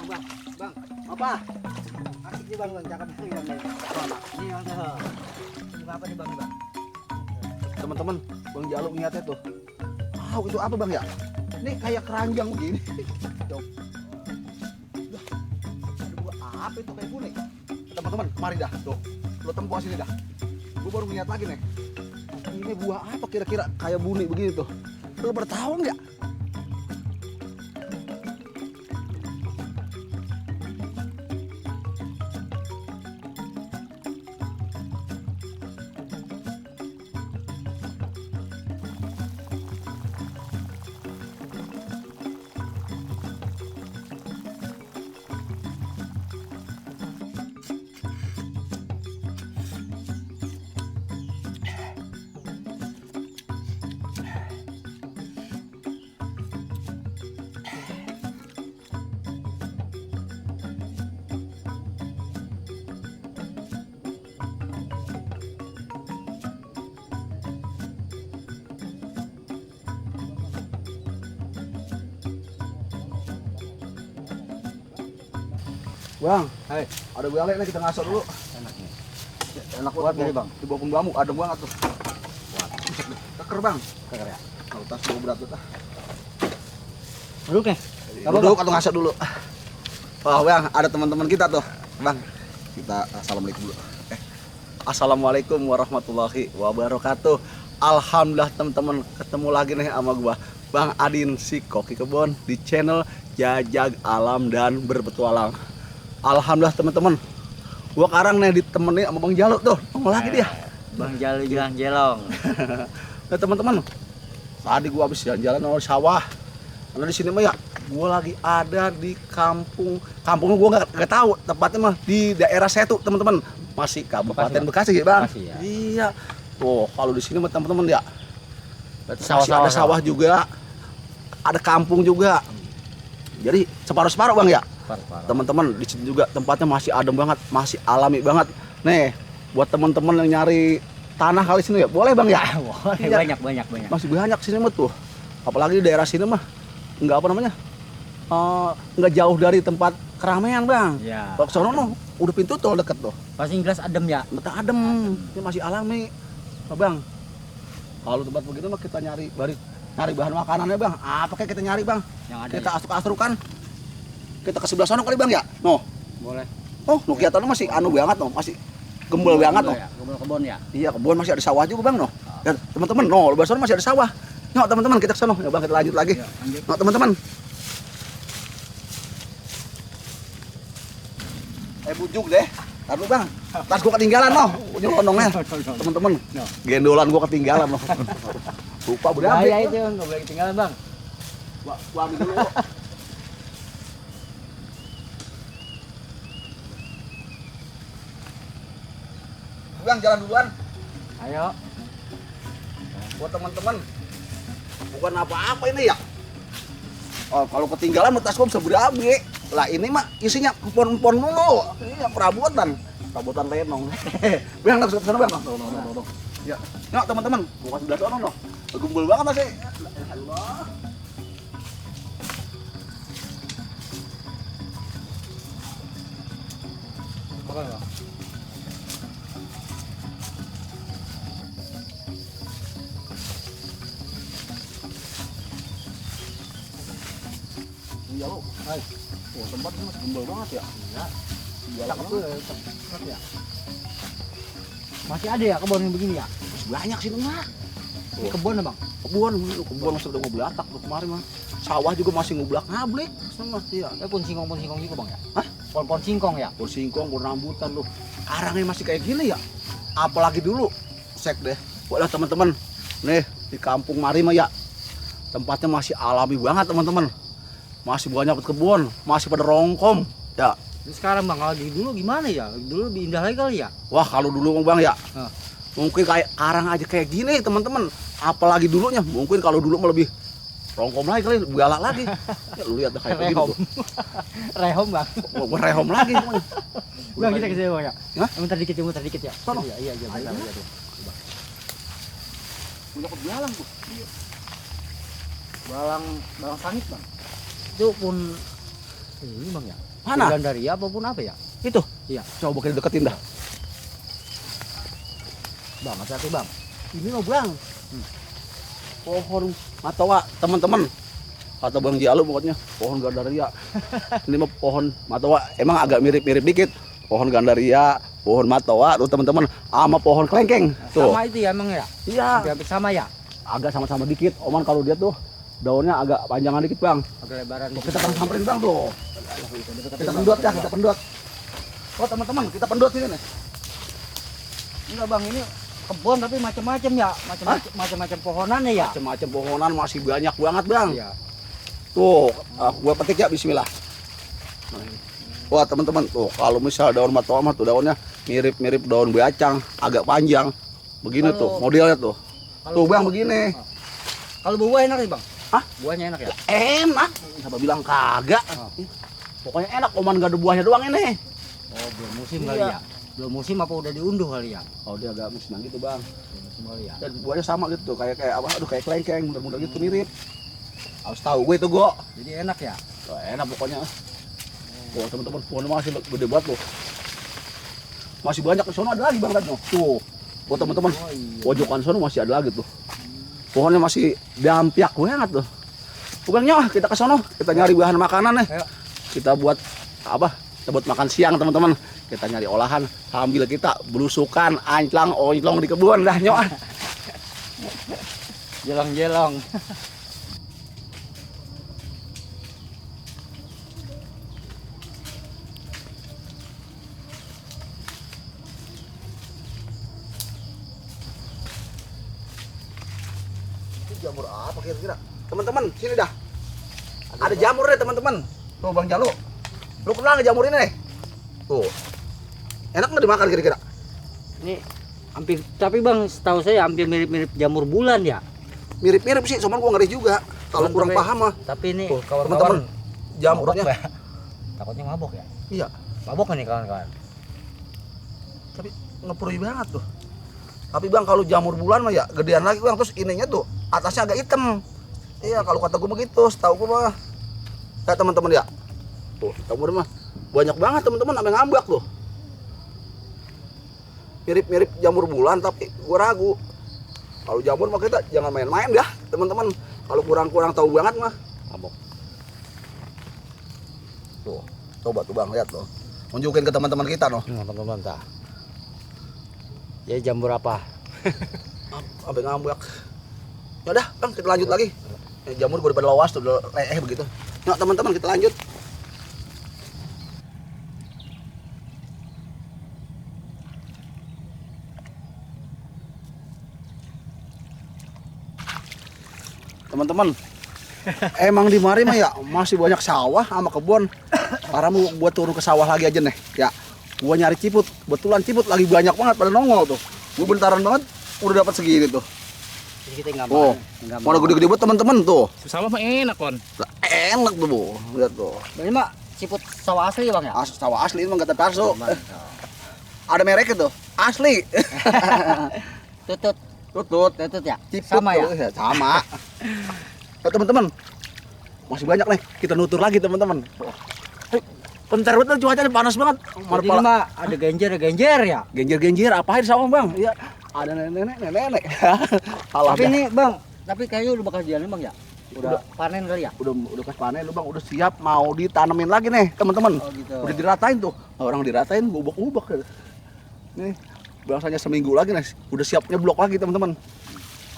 Bang. Apa? Asik nih bang, cakep nih bang. Ini bang tuh. Ini apa nih bang? Teman-teman, Bang Jalu ngeliatnya tuh. Itu apa bang ya? Ini kayak keranjang begini. Dong. Ada buah apa itu kayak bunyi? Teman-teman, mari dah tuh. Lo tempuh sini dah. Gue baru ngeliat lagi nih. Ini buah apa kira-kira kayak bunyi begini tuh? Lo bertahu nggak? Bang, Hai. ada bale nih kita ngasok dulu. Enak nih. Enak Buat banget ini, Bang. Di bawah pembamu adem banget tuh. Wah, keker bang. Keker ya. Kalau tas gue berat tuh. Duduk nih. Duduk atau ngasok dulu. Oh bang, ada teman-teman kita tuh. Bang, kita assalamualaikum dulu. Assalamualaikum warahmatullahi wabarakatuh. Alhamdulillah teman-teman ketemu lagi nih sama gua Bang Adin si Koki Kebon di channel Jajag Alam dan Berpetualang. Alhamdulillah teman-teman, gua sekarang nih ditemenin sama Bang Jalu tuh. Ngomong lagi dia. Bang Jalu jalan jelong. Nah teman-teman, tadi gua habis jalan-jalan di sawah. Karena di sini mah ya, gua lagi ada di kampungnya gua nggak tahu tepatnya mah di daerah Setu teman-teman. Masih Kabupaten Bekasi ya bang. Bekasi, ya. Iya. Tuh kalau di sini mah teman-teman ya, Sawah, masih ada sawah juga, ada kampung juga. Jadi separuh-separuh bang ya. Teman-teman di sini juga tempatnya masih adem banget, masih alami banget. Nih, buat teman-teman yang nyari tanah kali sini ya, boleh bang ya? Boleh, Iya. banyak. Masih banyak sini mah tuh. Apalagi di daerah sini mah nggak apa namanya, nggak jauh dari tempat keramaian bang. Ya. Kalau sono noh, udah pintu tol deket tuh. Pasti gelas adem ya. Betul adem, ini masih alami, bang. Kalau tempat begitu mah kita nyari bahan makanannya bang. Apa kayak kita nyari bang? Yang ada. Kita asruk-asrukan. Kita ke sebelah sana kali bang ya. Noh. Boleh. Oh, kelihatan masih anu banget noh, masih gembel banget noh. Ya, kebun ya. Iya, kebun masih ada sawah juga bang noh. Dan teman-teman, noh, di sana masih ada sawah. Noh, teman-teman kita ke sana. Ya bang, kita lanjut lagi. Ya, lanjut. Noh, teman-teman. Bujuk deh. Ntar dulu bang. Tas gua ketinggalan noh. Nyelonongnya. Teman-teman. No. Gendolan gua ketinggalan noh. Lupa udah Bahaya habis. itu, nggak boleh ketinggalan bang. Gua ambil dulu. Bang, jalan duluan. Ayo. Buat teman-teman. Bukan apa-apa ini ya. Oh, kalau ketinggalan tas gua bisa berabe. Lah ini mah isinya empon-empon mulu. Iya, perabotan. Perabotan lenong. Bang, langsung ke sana, Bang. No. Ya. Nah, teman-teman, gua kasih belah sono, no. Gumbul banget masih. Allah. Apa bang? Iya, lo. Hai. Oh, tempat ini masih gumbul banget ya. Iya. Iya, Cakep tuh, cakep ya. Masih ada ya kebun yang begini ya? masih banyak sini mah. Ini kebun ya bang? Kebun masih udah ngoblatak tuh kemarin mah. Sawah juga masih ngoblak-ngablik sama iya. Pohon singkong juga bang ya? Hah? Pohon singkong ya? Pohon singkong, pohon rambutan loh. Sekarang ini masih kayak gini ya. Apalagi dulu. Sek deh. Walah teman-teman. Nih di kampung Marima ya. Tempatnya masih alami banget teman-teman. Masih banyak kebun, masih pada rongkom. Ya. Terus sekarang bang, kalau di dulu gimana ya? Dulu lebih indah lagi kali ya? Wah kalau dulu bang ya. Hah. Mungkin kayak karang aja kayak gini teman-teman. Apalagi dulunya. Mungkin kalau dulu mah lebih rongkom lagi kali, galak lagi. Ya lu lihat dah kayak Rehom. gitu. Rehom bang. Gua rehom lagi. Bang kita ke sini bang ya? Hah? Muter dikit ya? Sono. Iya. Ayo. Punya kok belalang tuh. Balang sangit bang. Itu pun Ini bang ya. Mana? Gandaria apapun apa ya? Itu. Iya. Coba kita deketin dah. Bang, hati-hati bang. Ini mah bang. Pohon matoa teman-teman. Kata Bang Jalu pokoknya pohon gandaria. Ini mah pohon matoa. Emang agak mirip-mirip dikit. Pohon gandaria, pohon matoa tuh teman-teman, sama pohon kelengkeng. Tuh. Sama itu ya emang ya? Iya. Hampir sama ya? Agak sama-sama dikit. Oman kalau dia tuh daunnya agak panjangan dikit bang. Agak lebaran. Kita kan samperin bang tuh. Kita pendot ya, kita pendot. Oh teman-teman, kita pendot ini nih. Enggak bang, ini kebun tapi macam-macam ya, macam-macam pohonan ya. Macam-macam pohonan masih banyak banget bang. Iya. Tuh, gua petik ya, Bismillah. Wah teman-teman, tuh kalau misal daun matoa mah tuh daunnya mirip-mirip daun bacang, agak panjang. Begini tuh modelnya tuh. Tuh bang begini. Kalau buah enak nih bang? Hah? Buahnya enak ya? Enak. Siapa bilang kagak? Pokoknya enak, oman gak ada buahnya doang ini. Oh belum musim kali Iya. ya? Belum musim apa udah diunduh kali ya? Oh dia agak musiman gitu bang. Belum musim kali ya? Dan buahnya sama gitu, kayak apa? Aduh kayak kelengkeng, mudah-mudahan gitu mirip. Harus tahu gue itu go. Jadi enak ya? Oh, enak pokoknya. Wah teman-teman, pohonnya masih gede banget loh. Masih banyak di sana ada lagi bang Radno. Tuh, buat teman-teman, pojokan sana masih ada lagi tuh. Pohonnya masih dampiak banget tuh. Bukannya kita ke sono, kita nyari bahan makanan nih. Ayo. Kita buat apa? Kita buat makan siang teman-teman. Kita nyari olahan sambil kita belusukan anclang onclong di kebun dah nyok. Jelong-jelong. Jamur apa kira-kira? Teman-teman, sini dah. Ada jamur deh teman-teman. Tuh Bang Jalu. Lu kenal nggak jamur ini nih? Tuh. Enak nggak dimakan kira-kira? Ini hampir, tapi bang setahu saya hampir mirip-mirip jamur bulan ya. Mirip-mirip sih, cuman gua ngeri juga. Kalau Cuman kurang tapi- paham mah. Tapi ini Tuh, kawan-kawan teman-teman, jamurnya. mabok ya? Takutnya mabok ya? Iya, Mabok kan nih kawan-kawan? tapi ngepurui banget tuh. Tapi Bang kalau jamur bulan mah ya gedean lagi Bang, terus ininya tuh atasnya agak hitam. Iya, kalau kata gua begitu, setahu gua mah. Ya teman-teman ya. Tuh, jamur mah banyak banget teman-teman, sampai ngambak tuh. Mirip-mirip jamur bulan tapi gua ragu. Kalau jamur mah kita jangan main-main dah, teman-teman. Kalau kurang-kurang tahu banget mah mabok. Tuh, coba tuh Bang lihat tuh. Tunjukin ke teman-teman kita noh. Teman-teman tak. Ya jamur apa? Sampai ngambak. Ya udah, Bang, kita lanjut lagi. Jamur udah pada lawas tuh, udah begitu. Yuk teman-teman kita lanjut. Teman-teman, emang di mari mah ya masih banyak sawah sama kebun. Para mau buat turun ke sawah lagi aja nih. Ya, gua nyari ciput, betulan ciput lagi banyak banget pada nongol tuh. Gua bentaran banget udah dapat segini tuh. Jadi kita nggak Oh, mau. mana gede-gede buat teman-teman tuh. Sawah mah enak kon. Lah, enak tuh, Bu. Lihat tuh. Ini mah siput sawah asli ya bang ya? Sawah asli ini mah gak terpalsu. Mantap. Ada mereknya tuh. Asli. Tutut, Tutut. tutut ya? Ciput Sama ya? tuh, sama. Oh, teman-teman. Masih banyak nih. Kita nutur lagi, teman-teman. Bentar betul cuacanya panas banget. Jadi ini mah ada genjer ya? Genjer-genjer apain sama Bang? Iya. Ada nenek-nenek. Alah, Tapi dah. ini bang, tapi kayaknya udah bakal jalan bang ya? Udah panen kali ya? udah pas panen lu Bang, udah siap mau ditanemin lagi nih, teman-teman. Oh gitu. Udah diratain tuh. Orang diratain bubuk-bubuk. Nih, bangsanya seminggu lagi nih. Udah siap nyeblok lagi, teman-teman.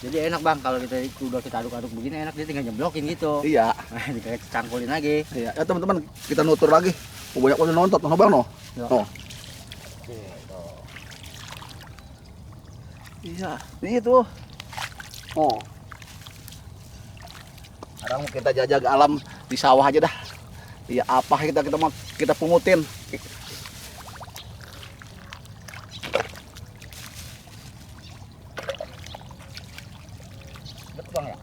Jadi enak bang kalau udah kita aduk-aduk begini enak, dia tinggal nyeblokin gitu. Iya. Kita cangkulin lagi. Iya, ya teman-teman, kita nutur lagi. Oh, banyak udah nonton, noh Bang noh. Ya. Oh. Iya, ini tuh. Oh. Sekarang kita jajak alam di sawah aja dah. Iya, apa kita pungutin. Betul bang ya?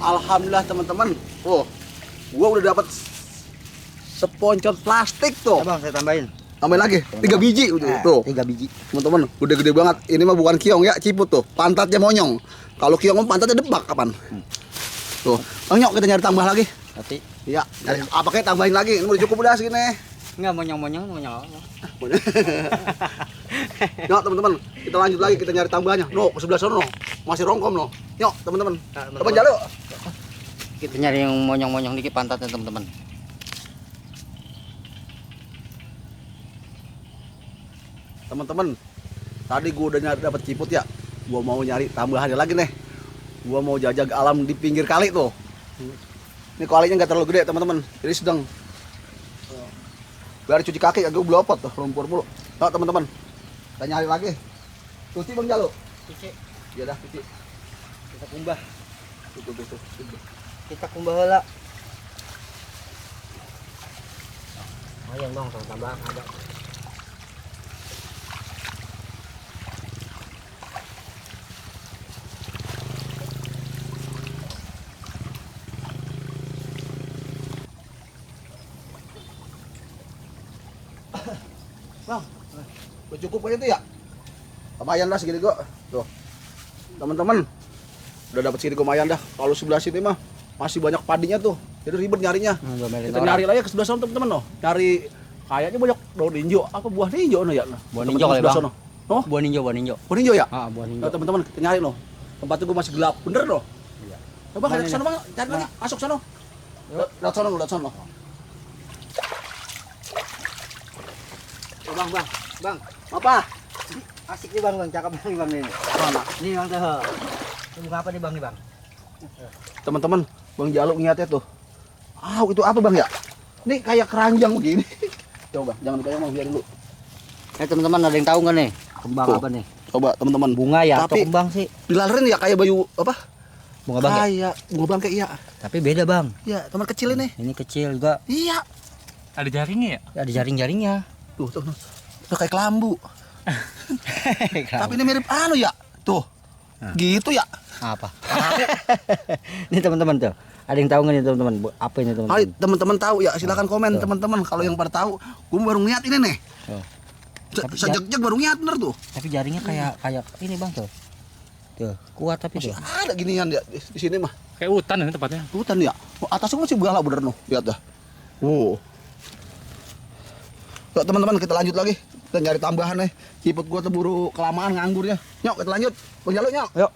Alhamdulillah teman-teman. Oh, gua udah dapat seponcot plastik tuh. Ya, Bang, saya tambahin. Tambahin lagi 3 biji tuh. 3 biji. Teman-teman, udah gede banget. Ini mah bukan kiong ya, ciput tuh. Pantatnya monyong. Kalau kiong mah pantatnya debak kapan? Tuh. Bang Nyok, kita nyari tambah lagi. Tapi Iya, apa kayak tambahin lagi? Ini udah cukup udah segini. enggak monyong-monyong. Nyok, teman-teman, kita lanjut lagi, kita nyari tambahnya. No, ke sebelah sana no. Masih rongkom no. Nyok, teman-teman. Apa jalu? Kita nyari yang monyong-monyong dikit pantatnya, teman-teman. Teman-teman, tadi gua udah nyari dapat ciput ya. Gua mau nyari tambahannya lagi nih. Gua mau jajak alam di pinggir kali tuh. Ini kalinya nggak terlalu gede teman-teman. Jadi sedang biar cuci kaki agak blopot tuh, lumpur mulu. Nah, teman-teman, kita nyari lagi. Cuci Bang Jalu. Cuci. Iya dah, cuci. Kita kumbah. Tuh. Kita kumbah heula. Ayo Bang, tambahan ada. Bang, udah cukup kayak itu ya? Lumayan dah segini gua. Tuh. Teman-teman, udah dapat segini lumayan dah. Kalau sebelah sini mah masih banyak padinya tuh. Jadi ribet nyarinya. Kita nyari lagi ke sebelah sana teman-teman noh. Cari kayaknya banyak daun ninjo. Apa buah ninjo no ya? Buah ninjo kali Bang. Oh, Buah ninjo. buah ninjo ya? Buah ninjo. Nah, teman-teman, kita nyari noh. Tempatnya gua masih gelap, bener noh. Iya. Coba kita ke sana Bang, cari lagi. Masuk sana. Lihat sana. Bang. Apa? Asik nih Bang, cakep nih Bang ini. Mana? Nih Bang tuh. Ini bunga apa nih Bang nih Bang? Teman-teman, Bang Jalu ngeliatnya tuh. Itu apa Bang ya? Ini kayak keranjang begini. Coba, jangan dipegang Bang, biar dulu. Teman-teman ada yang tahu nggak nih? Kembang Tuh. apa nih? Coba teman-teman. Bunga ya atau Tapi kembang sih? dilalerin ya kayak bayu apa? Bunga bangke. Kayak bunga bangke iya. Tapi beda Bang. Iya, teman kecil ini. Ini kecil juga. Iya. Ada jaringnya ya? Ada jaring-jaringnya. Tuh. Udah kayak kelambu. Tapi ini mirip anu ya. Tuh. Gitu ya. Apa? Ini teman-teman tuh. Ada yang tahu nggak nih teman-teman? Apa ini teman-teman? Hai, teman-teman tahu ya, silakan komen teman-teman kalau yang pada tahu. Gua baru ngeliat ini nih. Sejak baru ngeliat bener tuh. Tapi jaringnya kayak ini Bang tuh. Tuh, kuat tapi Masih tuh. ada ginian ya di sini mah. Kayak hutan ini tempatnya. Hutan ya. Atasnya masih galak bener noh. Lihat dah. Wow. Yuk teman-teman, kita lanjut lagi. Kita nyari tambahan nih. Ciput gua terburu kelamaan nganggurnya. Nyok, kita lanjut. Bang Jalu nyok. Yuk.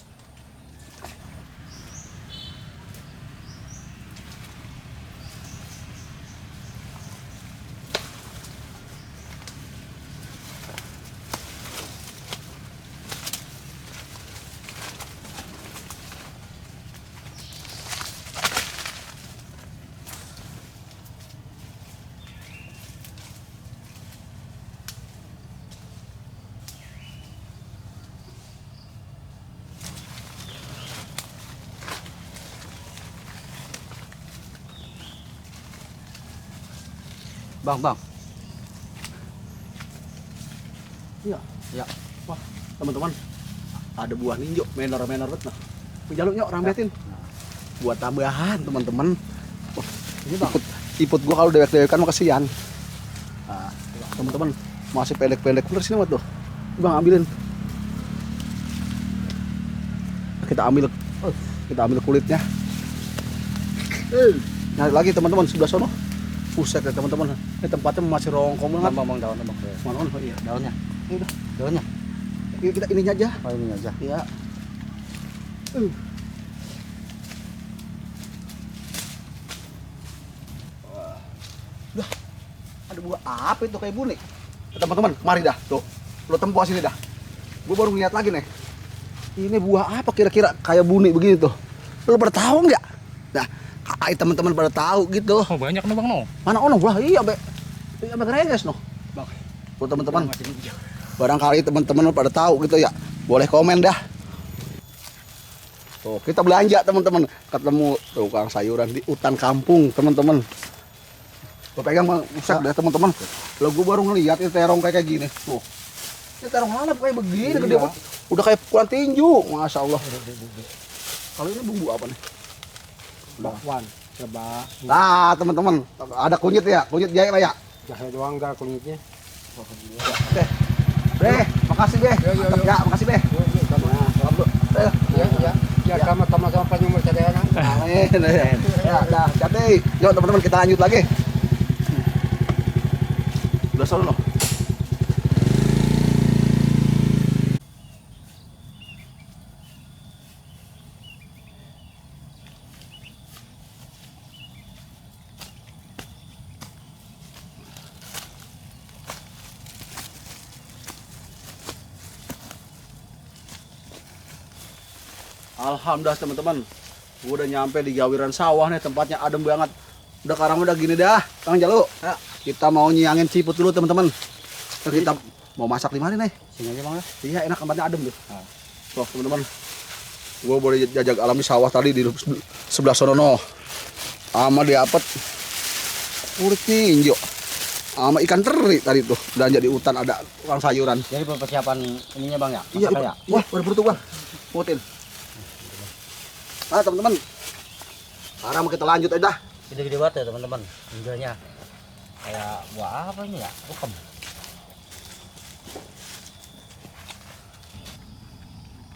Bang. Ya. Wah, teman-teman. Ada buah ninjo, menor banget nah. Bang Jalu nyok rambetin. Buat tambahan teman-teman. Wah, Ini Bang. Ciput gua kalau dewek-dewekan mah kasihan. Nah, teman-teman, masih pendek-pendek bener sini mah tuh. Bang ambilin. Kita ambil kulitnya. Nyari lagi teman-teman sebelah sono. Buset ya teman-teman. Ini tempatnya masih rongkong banget. Bang daunnya Bang. Mana oh iya. Daunnya. Ini udah. Daunnya. Kita ininya aja. Oh ini aja. Ya. Udah. Ada buah apa itu kayak buni? Teman-teman, mari dah. Tuh. Lu tempuh sini dah. Gua baru ngeliat lagi nih. Ini buah apa kira-kira kayak buni begini tuh? Lu pada tahu nggak? Nah, teman-teman pada tahu gitu. Oh banyak nih Bang no. Mana ono lah iya be. Iya be reges noh. Bang. Buat teman-teman. Barangkali teman-teman pada tahu gitu ya. Boleh komen dah. Tuh, kita belanja teman-teman. Ketemu tukang sayuran di hutan kampung, teman-teman. Gua pegang Bang, usah dah teman-teman. Lo gua baru ngeliat ini terong kayak gini. Tuh. Ini terong lalap kayak begini gede banget. Udah kayak pukulan tinju, Masya Allah. Kalau ini bumbu apa nih? Bakwan. Coba. Nah, teman-teman, ada kunyit ya, kunyit jahe Pak ya. Jahe doang enggak kunyitnya. Beh, makasih Beh. Yo, yo, yo. Ya, makasih Beh. Nah, salam dulu. Ya, sama-sama penyumur cadeana. Amin. Ya, dah, jadi, yuk teman-teman kita lanjut lagi. Udah solo. Alhamdulillah teman-teman, gua udah nyampe di gawiran sawah nih, tempatnya adem banget. Udah sekarang udah gini dah, Kang Jalu. Ya. Kita mau nyiangin ciput dulu teman-teman. Kita mau masak di mana nih? Sini aja Bang ya. Iya enak, tempatnya adem tuh. Tuh teman-teman, gua boleh jajak alam di sawah tadi di sebelah sono. Sama diapet kulit ninjo. Sama ikan teri tadi tuh. Dan jadi hutan ada orang sayuran. Jadi persiapan ininya Bang ya. Iya, Masakan ya. wah berburu tuh Bang. Putin. Nah teman-teman, sekarang kita lanjut aja. Gede-gede banget ya teman-teman. Injilnya. Kayak buah apa ini ya? Bukan.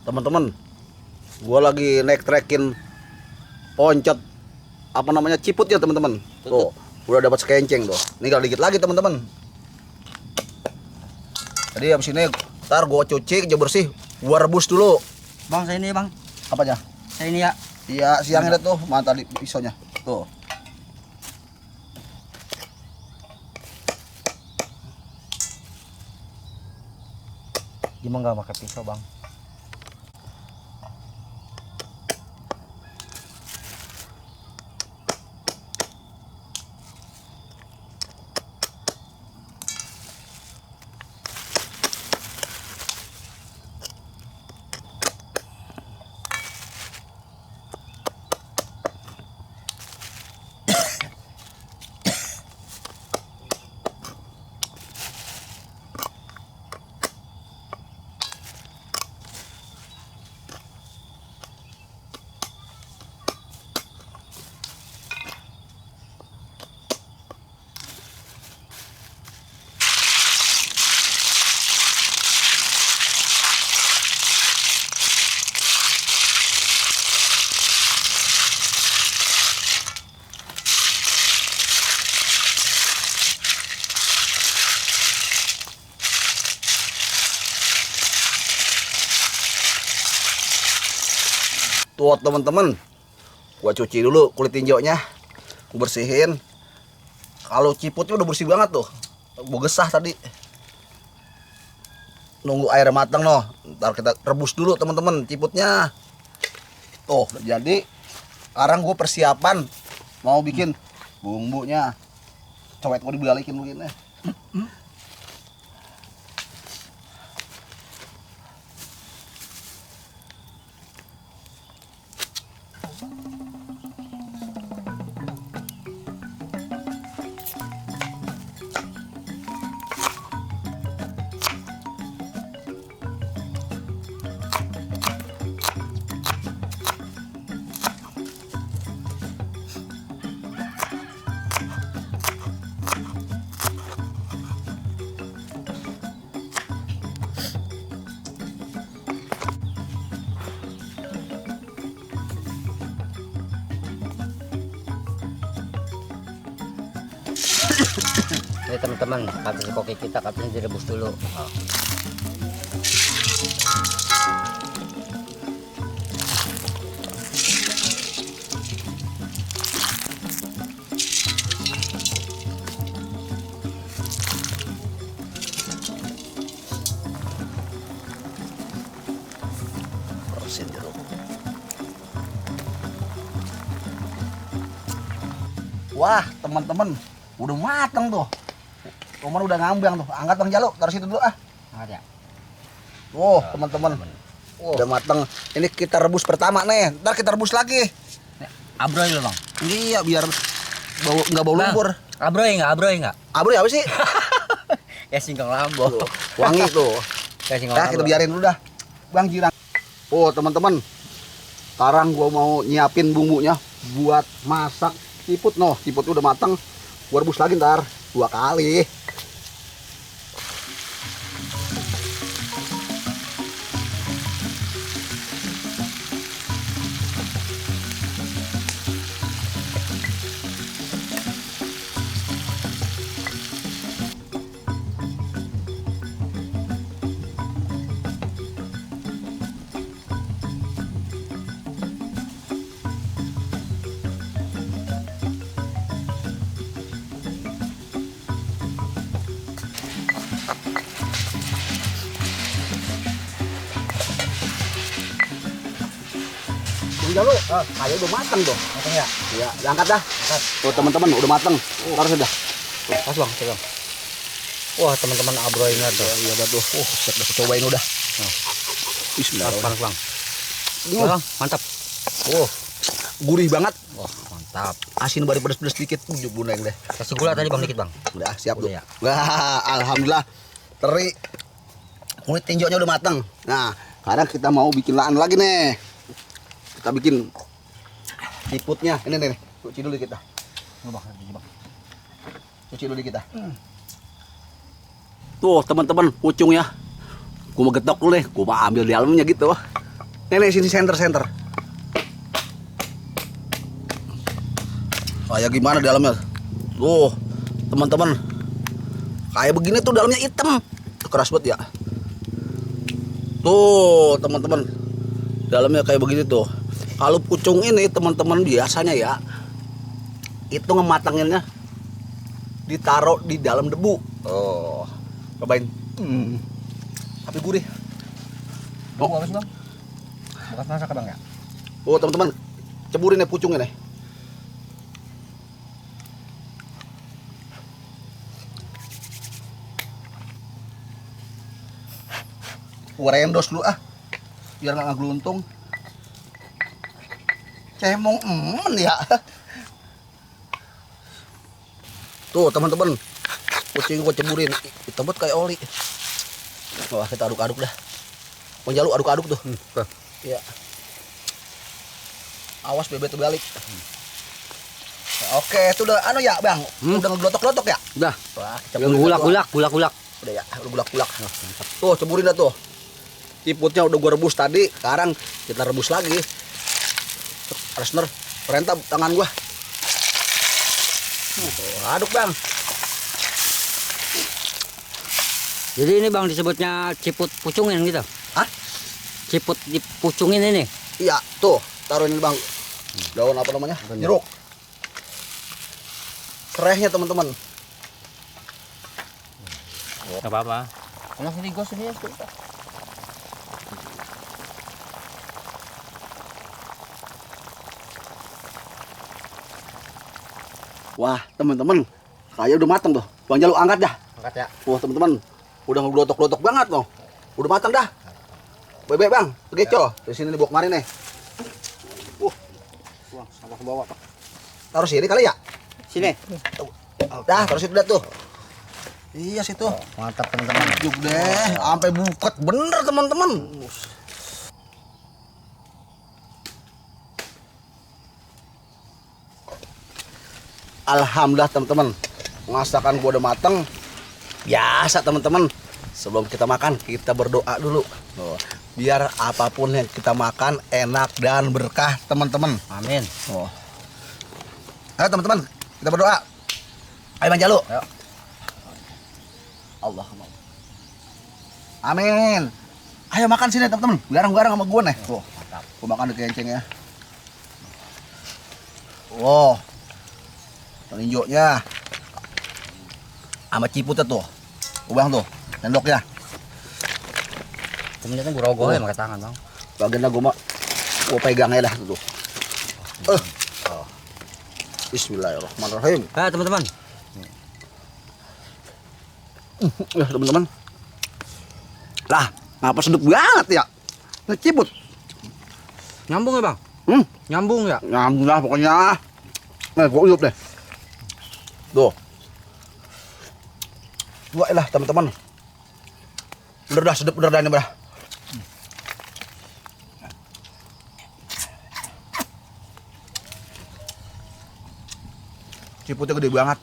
Teman-teman, gua lagi naik trekin poncot apa namanya ciput ya teman-teman. Tuh, udah dapat sekenceng tuh. Tinggal dikit lagi teman-teman. Jadi habis ini ntar gua cuci, aja bersih, gua rebus dulu. Bang, saya ini Bang. Apanya? Saya ini ya. Iya, siangnya tuh, mana tadi pisaunya. Tuh. Gimana nggak pakai pisau Bang? Tuh teman-teman, gua cuci dulu kulit tinjaunya, gua bersihin. Kalau ciputnya udah bersih banget tuh, gua gesah tadi. Nunggu air matang noh, ntar kita rebus dulu teman-teman ciputnya. Tuh, udah jadi. Sekarang gua persiapan mau bikin bumbunya. Cowet gua dibalikin begini. Ini teman-teman, habis koki kita katanya direbus dulu. Terusin dulu. Wah, teman-teman, udah mateng tuh. Roman udah ngambang tuh. Angkat Bang Jalu, taruh situ dulu ah. Ada. Oh, teman-teman. Udah mateng. Ini kita rebus pertama nih. Ntar kita rebus lagi. Abroy loh Bang. Iya, biar bau nggak bau lumpur. Abroy enggak? Abri apa sih? Ya singkong lambo. Wangi tuh. Ya singkong Nah, kita lambo. biarin dulu dah. Bang Jirang. Oh, teman-teman. Sekarang gua mau nyiapin bumbunya buat masak Ciput noh, ciputnya udah matang. Gua rebus lagi ntar 2 kali. Udah lu, kayak udah matang tuh. Matang ya? Ya, diangkat dah. Angkat. Tuh teman-teman udah matang. Taruh sudah. Pas bang, coba. Wah teman-teman abroinya tuh. Iya dah tuh. Set dah cobain udah. Bismillah. Panas bang. Bang, mantap. Gurih banget. Wah mantap. Asin bari pedes-pedes dikit. Buneng deh. Kasih gula tadi bang dikit bang. Udah siap tuh. Udah ya? Wah, alhamdulillah. Teri. Kulit tinjaunya udah matang. Nah, sekarang kita mau bikin laan lagi nih. Kita bikin ciputnya. Ini nih. Cuci dulu kita. Cuci dulu kita. Tuh, teman-teman, pucung ya. Gua mau getok dulu nih. Gua mau ambil di dalamnya gitu. Nih, sini center. Kayak gimana di dalamnya? Tuh, teman-teman. Kayak begini tuh dalamnya hitam. Keras banget ya. Tuh, teman-teman. Dalamnya kayak begini tuh. Kalau pucung ini teman-teman biasanya ya itu ngematanginnya ditaruh di dalam debu. Oh, cobain. Tapi gurih. Bagus bang. Bekas masak bang ya? Oh, teman-teman, ceburin nih pucungnya nih. Gua rendos dulu biar nggak ngegluntung. Cemong ya. Tuh teman-teman, kucing gua ceburin, ditebut kayak oli. Wah, kita aduk-aduk dah. Menjalu aduk-aduk tuh. Ya. Awas bebek terbalik. Oke, itu udah ya bang, udah ngeglotok-glotok ya. Udah. Wah, Gulak. Udah ya, udah gulak-gulak. Tuh ceburin dah tuh. Ciputnya udah gua rebus tadi, sekarang kita rebus lagi. Resner, perintah tangan gua. Aduk bang. Jadi ini bang disebutnya ciput pucungin gitu? Hah? Ciput dipucungin ini? Iya, tuh taruh ini bang. Daun apa namanya? Jeruk. Serehnya teman-teman. Nggak apa-apa. Langsung digosok ya. Wah teman-teman, kayak udah matang tuh. Bang Jalu angkat dah. Angkat ya. Wah teman-teman, udah ngeglotok-glotok banget loh. Udah matang dah. Bebek bang, begitu. Di sini dibawa kemarin nih. Wah, sama ke bawah pak. Taruh sini kali ya? Sini. Dah, taruh situ dah tuh. Iya situ. Mantap teman-teman. Juk deh, sampai buket bener teman-teman. Alhamdulillah teman-teman, masakan gua udah mateng. Biasa teman-teman, sebelum kita makan kita berdoa dulu. Biar apapun yang kita makan enak dan berkah teman-teman. Amin. Ayo teman-teman, kita berdoa. Ayo Bang Jalu. Ayo. Allahumma. Amin. Ayo makan sini teman-teman, garang-garang sama gua nih. Mantap. Gua makan di kenceng ya. Wow. Peninjoknya sama ciputnya tuh, bang tuh, sendoknya. Kemudian gurogoh ya pakai tangan bang. Bagiannya gua pegang aja dah tuh. Bismillahirrahmanirrahim. Teman-teman. Ya teman-teman. Lah, ngapa sedap banget ya? Ciput. Nyambung ya bang? Nyambung ya? Nyambung lah pokoknya. Nah, gua uyup deh. Tuh. Dua lah teman-teman. Bener dah sedap bener dah ini dah. Ciputnya gede banget.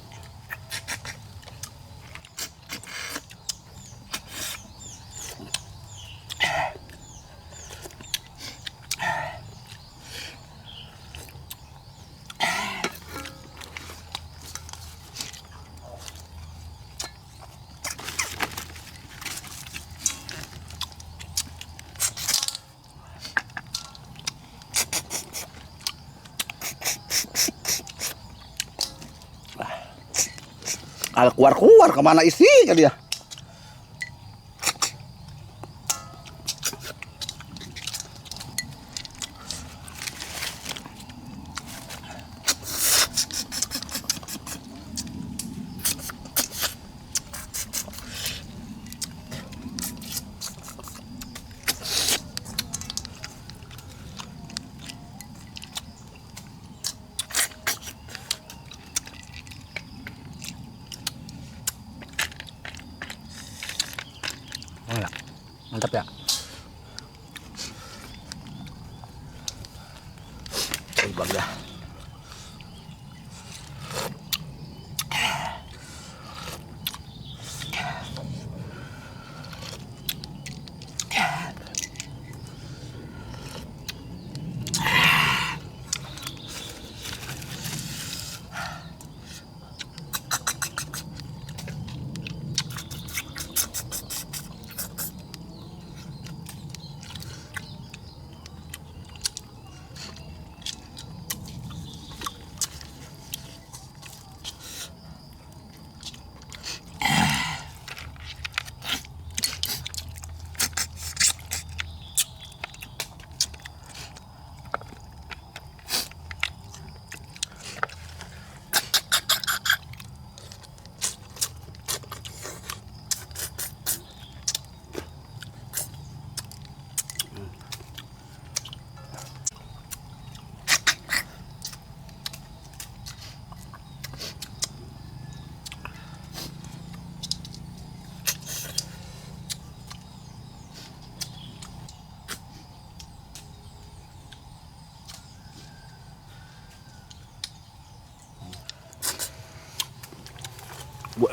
Kalau keluar kemana isinya dia? Enggak. Mantap ya. Bang dah.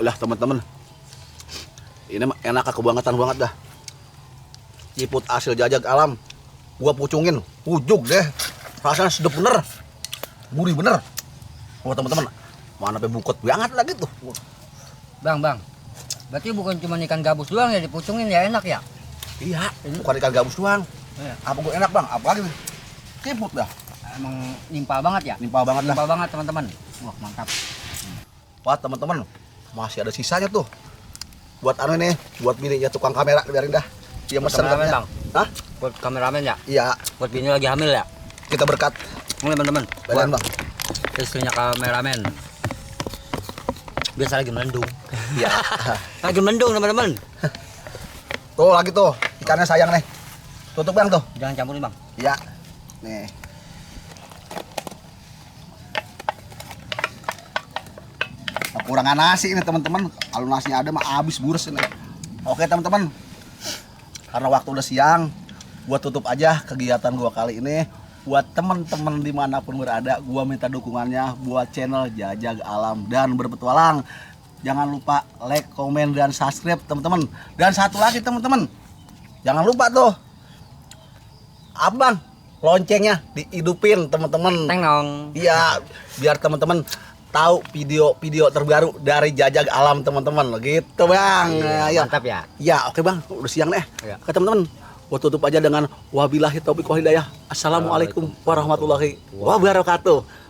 Lah teman-teman, ini mah enak kebangetan banget dah. Ciput hasil jajag alam, gua pucungin, pujuk deh, rasanya sedap bener, gurih bener. Wah teman-teman, mana sampai bukot banget lagi tuh. Bang, berarti bukan cuma ikan gabus doang ya dipucungin ya, enak ya? Iya, bukan ikan gabus doang. Iya. Apa gua enak bang? Apalagi nih? Ciput dah. Emang nimpal banget ya? Nimpal banget dah. Nimpal banget teman-teman. Wah mantap. Wah teman-teman, masih ada sisanya tuh. Buat anu nih, buat bininya tukang kamera, biarin dah. Dia mesen Kameramen, katanya. Bang? Hah? Buat kameramen ya? Iya, Buat bini lagi hamil ya? kita berkat. Mulai teman-teman. Badan bang. Istrinya kameramen. Biasa lagi melendung. Iya. Lagi melendung teman-teman. Tuh lagi tuh, ikannya sayang nih. Tutup bang tuh. Jangan campurin bang. Iya. Nih. Kekurangan nasi ini teman-teman. Kalau nasinya ada mah habis burs ini. Oke teman-teman. Karena waktu udah siang, gua tutup aja kegiatan gua kali ini. Buat teman-teman dimanapun berada, gua minta dukungannya buat channel Jajag Alam dan Berpetualang. Jangan lupa like, komen, dan subscribe teman-teman. Dan satu lagi teman-teman, jangan lupa tuh, abang loncengnya dihidupin teman-teman. Tengong. Iya, biar teman-teman tahu video-video terbaru dari Jajag Alam teman-teman. Gitu bang. Ya. Mantap ya. Ya oke bang, udah siang deh. Iya. Oke teman-teman, gua tutup aja dengan wabillahi taufiq wal hidayah. Assalamualaikum warahmatullahi wabarakatuh.